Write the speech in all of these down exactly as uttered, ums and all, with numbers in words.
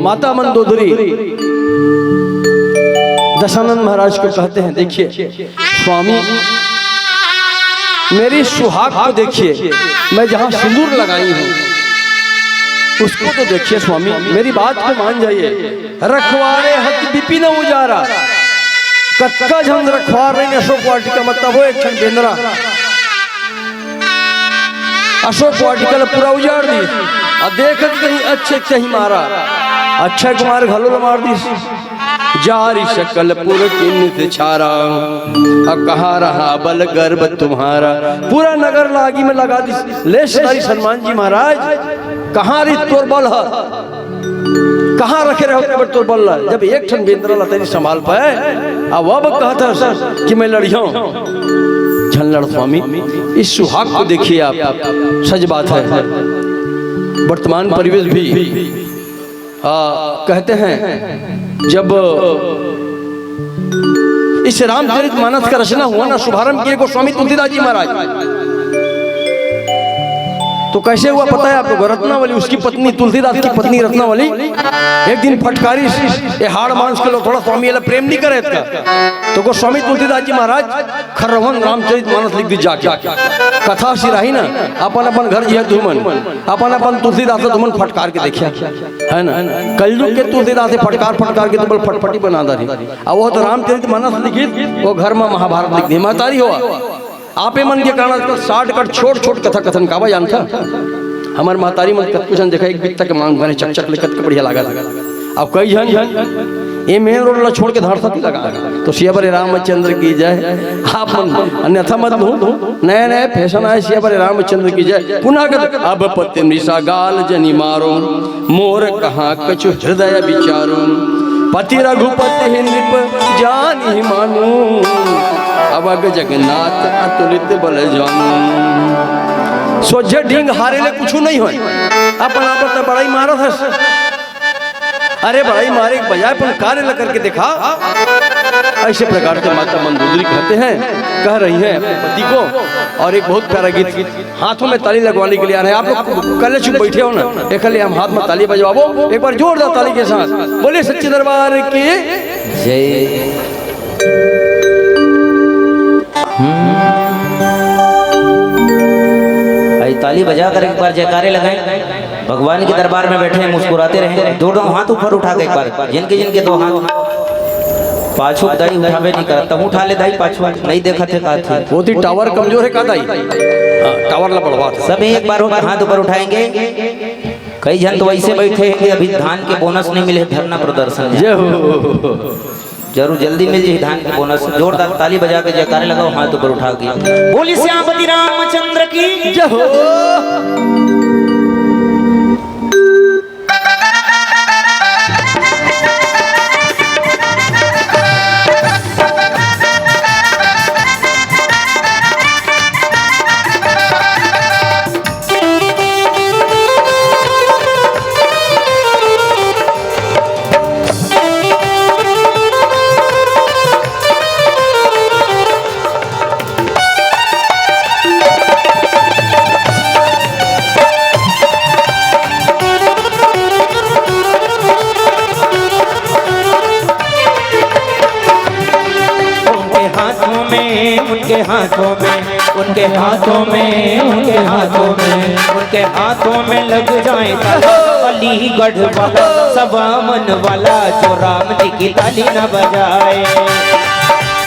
माता मंदोदरी दशानंद महाराज को कहते हैं, "देखिए स्वामी, मेरी सुहाग को देखिए, मैं जहाँ सिंदूर लगाई हूँ उसको तो देखिए स्वामी, मेरी बात को मान जाइए।" रखवारे हत बिपिन उजारा, कतका झन रखवार रहिन अशोक वाटिका म, तभो एक ठन बेंदरा अशोक वाटिका ल पूरा उजाड़ दिस। अउ देखत कहीं अच्छे कहीं मारा, अक्षय कुमार घलो ल मार दिस। जारी सकल पुर किन्नित छारा, अउ कहाँ रहा बल गर्व तुम्हारा। पूरा नगर ल आगी म लगा दिस। ले सतारिस हनुमान जी महाराज, कहाँ रहिस तोर बल ह? कहाँ रखे रहे होते बर तोर बल ला? जब एक ठन बेंदरा ला तैं नइ संभाल पाए, अब, अब कहत हस कि मैं लड़िहौं। झन लड़ स्वामी, इस सुहाग को देखिए आप, सच बात है, वर्तमान परिवेश भी, आ, कहते हैं, जब इस रामचरित मानस का रचना हुआ ना, शुभारंभ किए गोस्वामी तुलसीदास जी महाराज। तो कैसे हुआ पता है आप लोग? रत्नावली, उसकी पत्नी, तुलसीदास की पत्नी रत्नावली एक दिन फटकारिस, "ए हाड़ मांस के लोग, थोड़ा स्वामी एला प्रेम नहीं करे का?" तो गोस्वामी तुलसीदास जी महाराज खरवन रामचरित मानस लिख दिस जाके। कथा सिराही ना, अपन अपन घर जिया तुमन, अपन अपन तुलसीदास ला तुमन फटकार के देखिया। है ना? कलयुग के तुलसीदास हे फटकार फटकार के तुमन फटफटी बना डारिस। अब वो तो रामचरित मानस लिखिस, वो घर में महाभारत लिख दिस। महतारी हो, आपे मन के कारण आजकल shortcut छोट छोट कथा कथन काबर जानथा? हमर महतारी मन कतको झन देखा, एक बित्ता के मांग बने चकचक ले कतको बढ़िया लागत। अब कई झन ये main road ला छोड़ के धारसा ती लगा, तो सिया बरे रामचंद्र की जय। आप मन अन्यथा मत लो, नया नया fashion आए, सिया बरे रामचंद्र की जय। पुनः कथन, अब पति मृषा गाल जनि मारो, मोर कहाँ कछु हृदय विचारो। पति रघुपति ही नृप जानि मानु, अवग जगन्नाथ अतुलित बल जानु। सोझे डींग हारे ले कुछु नहीं होय, अपन आप त बड़ाई मारत हस। अरे बड़ाई मारे के बजाय अपन कार्य ल करके देखा। ऐसे प्रकार से माता मंदोदरी कहते हैं, कह रही हैं अपने पति को, और एक बहुत प्यारा गीत। हाथों में ताली लगवाने के लिए आ रहे हैं। आप लोग कल्ले चुप बैठे हो ना, एक लिए हम हाथ में ताली बजवाबो, एक बार जोरदार ताली के साथ। बोलिए सच्चे दरबार की जय। हम्म। भाई, ताली बजा कर एक बार जयकारे लगाएं। भगवान के दरबार में बैठे हैं, मुस्कुराते रहें। दो, दो हाथ ऊपर उठा के एक बार, जिनके जिनके दो हाथ। पाछू दाई उठावे नहीं करत, तब उठा ले दाई, पाछू नहीं देखत हे का थे। वो ती tower कमजोर हे का दाई? हाँ, tower ला बढ़वा दे। सभी एक बार हाथ ऊपर उठाएंगे। कई झन तो वैसे बैठे हैं कि अभी धान के bonus नहीं मिले, धरना प्रदर्शन। जय हो। जरूर जल्दी मिल जाए धान के bonus। जोरदार ताली बजा के जयकारे लगाओ, हाथ ऊपर उठा के। बोली श्यामपति रामचंद्र की जय हो। उनके हाथों में, उनके हाथों में, उनके हाथों में, उनके हाथों में, उनके हाथों में लग जाए ताला, अलीगढ़ वाला, सवामन वाला, जो राम जी की ताली न बजाए।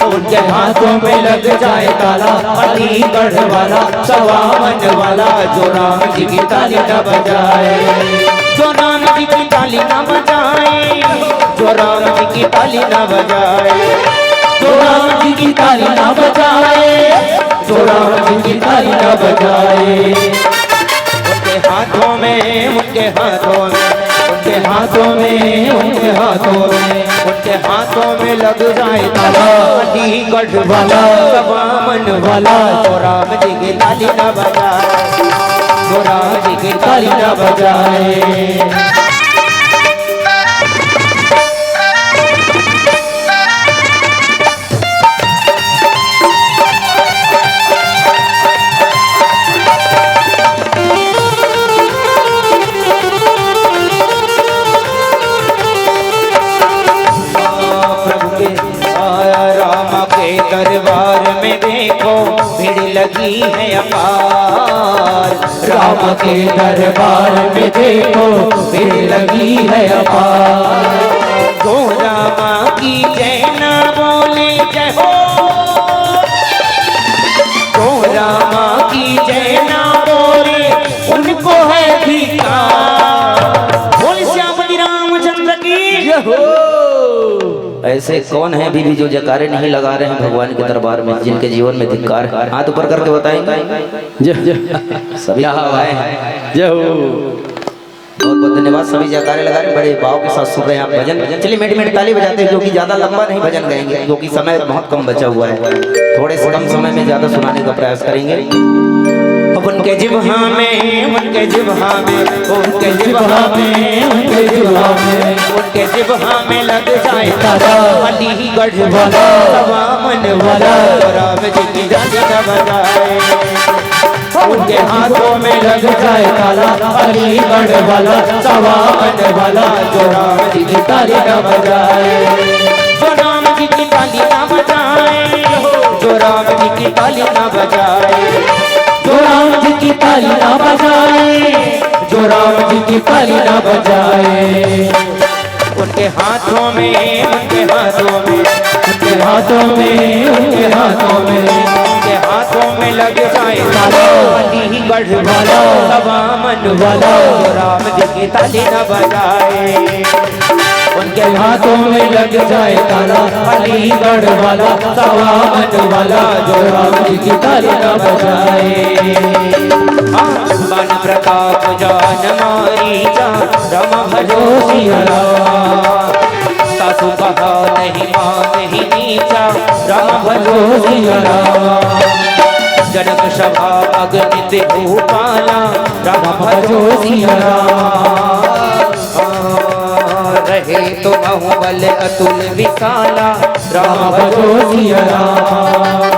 उनके हाथों में लग जाए ताला, अलीगढ़ वाला, सवामन वाला, जो राम जी की ताली न बजाए। जो राम जी की ताली न बजाए, जो राम जी की ताली न बजाए, जो राम जी की ताली न बजाए, जो राम जी की ताली न बजाए। उनके हाथों में, उनके हाथों में, उनके हाथों में, उनके हाथों में, उनके हाथों में लग जाए ताला, अलीगढ़ वाला, सवामन वाला, जो राम जी की ताली न बजाए, जो राम जी की ताली न बजाए। की है अपार। राम के दरबार में देखो भीड़ लगी है अपार। गो रामा की जय ना बोले जय हो, गो रामा की जय ना बोले, उनको है धिक्कार। बोल श्यामपति रामचंद्र की जय हो। ऐसे कौन है अभी भी जो जयकारे नहीं लगा रहे हैं भगवान के दरबार में, जिनके जीवन में धिक्कार है? हाथ ऊपर करके बताएंगे। जय जय। सभी क्या लगाए हैं। जय हो। बहुत बहुत धन्यवाद, सभी जयकारे लगा रहे हैं, बड़े भाव के साथ सुन रहे हैं आप भजन। चलिए मीठी मीठी ताली बजाते हैं, जो कि ज्यादा लंबा नहीं भजन गाएंगे, जो कि समय बहुत कम बचा हुआ है, थोड़े से कम समय में ज्यादा सुनाने का प्रयास करेंगे। अब उनके जिब्हा में, उनके जिब्हा में, उनके जिब्हा में, उनके जिब्हा में, उनके जिब्हा में लग जाए ताला, अलीगढ़ वाला, सवा मन वाला, राम जी की डाली न बजाए। उनके हाथों में लग जाए ताला, अलीगढ़ वाला, सवा मन वाला, जो राम जी की ताली न बजाए। जो राम जी की ताली ना बजाए, जो राम जी की ताली ना बजाए, जो राम जी की ताली ना बजाए, जो राम जी की ताली ना बजाए। उनके हाथों में, उनके हाथों में, उनके हाथों में, उनके हाथों में, उनके हाथों में लग जाए ताला, अलीगढ़ वाला, सवा मन वाला, जो राम जी की ताली ना बजाए। उनके हाथों में लग जाए ताला, अलीगढ़ वाला, सवा मन वाला, जो राम जी की ताली ना बजाए। हाँ, बाण प्रताप जान मारीचा, राम भजो सिया राम। सासु कहा नहीं मानहि नीचा, राम भजो सिया राम। जनक सभा अगणित भूपाला, राम भजो सिया राम। रहे तो बहुबल अतुल विशाला, राम भजो सिया राम।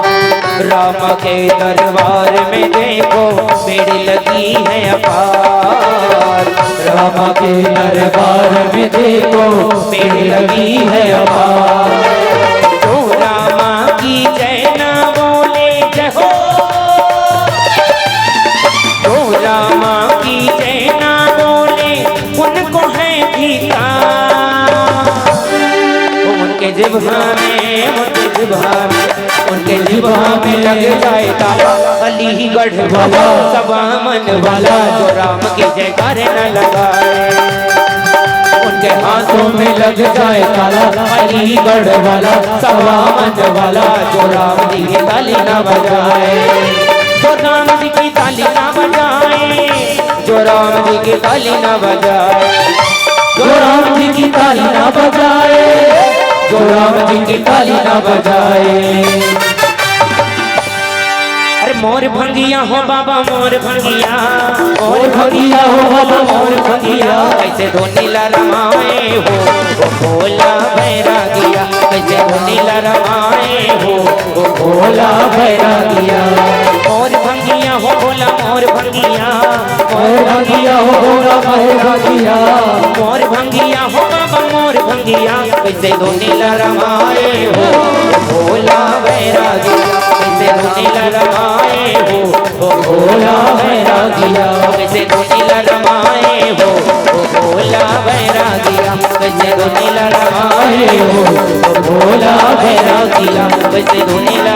राम के दरबार में देखो भीड़ लगी है अपार, राम के दरबार में देखो भीड़ लगी है अपार। जो रामा की जय ना बोले जय हो, जो रामा की जय ना बोले, उनको है धिक्कार। उनके जिब्हा में, उनके जिब्हा में, उनके जिब्हा में लग जाए ताला, अलीगढ़ वाला, सवा मन वाला, जो राम की जयकार न लगाए। उनके हाथों में लग जाए ताला, अलीगढ़ वाला, सवा मन वाला, जो राम जी की ताली ना बजाए। जो राम जी की ताली ना बजाए, जो राम जी की ताली ना बजाए, जो राम जी की ताली ना बजाए, जो राम जी की ताली ना बजाए। अरे मोर भंगिया हो बाबा, मोर भंगिया, मोर भंगिया हो बाबा, मोर भंगिया। कैसे धुनी ला रमाए हो, ओ भोला बैरागिया, कैसे धुनी ला रमाए हो, ओ भोला बैरागिया। मोर भंगिया हो भोला, मोर भंगिया, मोर भंगिया हो भोला, मोर भंगिया। मोर भंगिया हो बाबा, मोर भंगिया, कैसे धुनी ला रमाए हो, ओ भोला बैरागिया, कैसे धुनी ला रमाए हो, ओ भोला बैरागिया। कैसे धुनी ला रमाए हो, ओ भोला बैरागिया, कैसे धुनी ला रमाए हो, ओ भोला बैरागिया। कैसे धुनी ला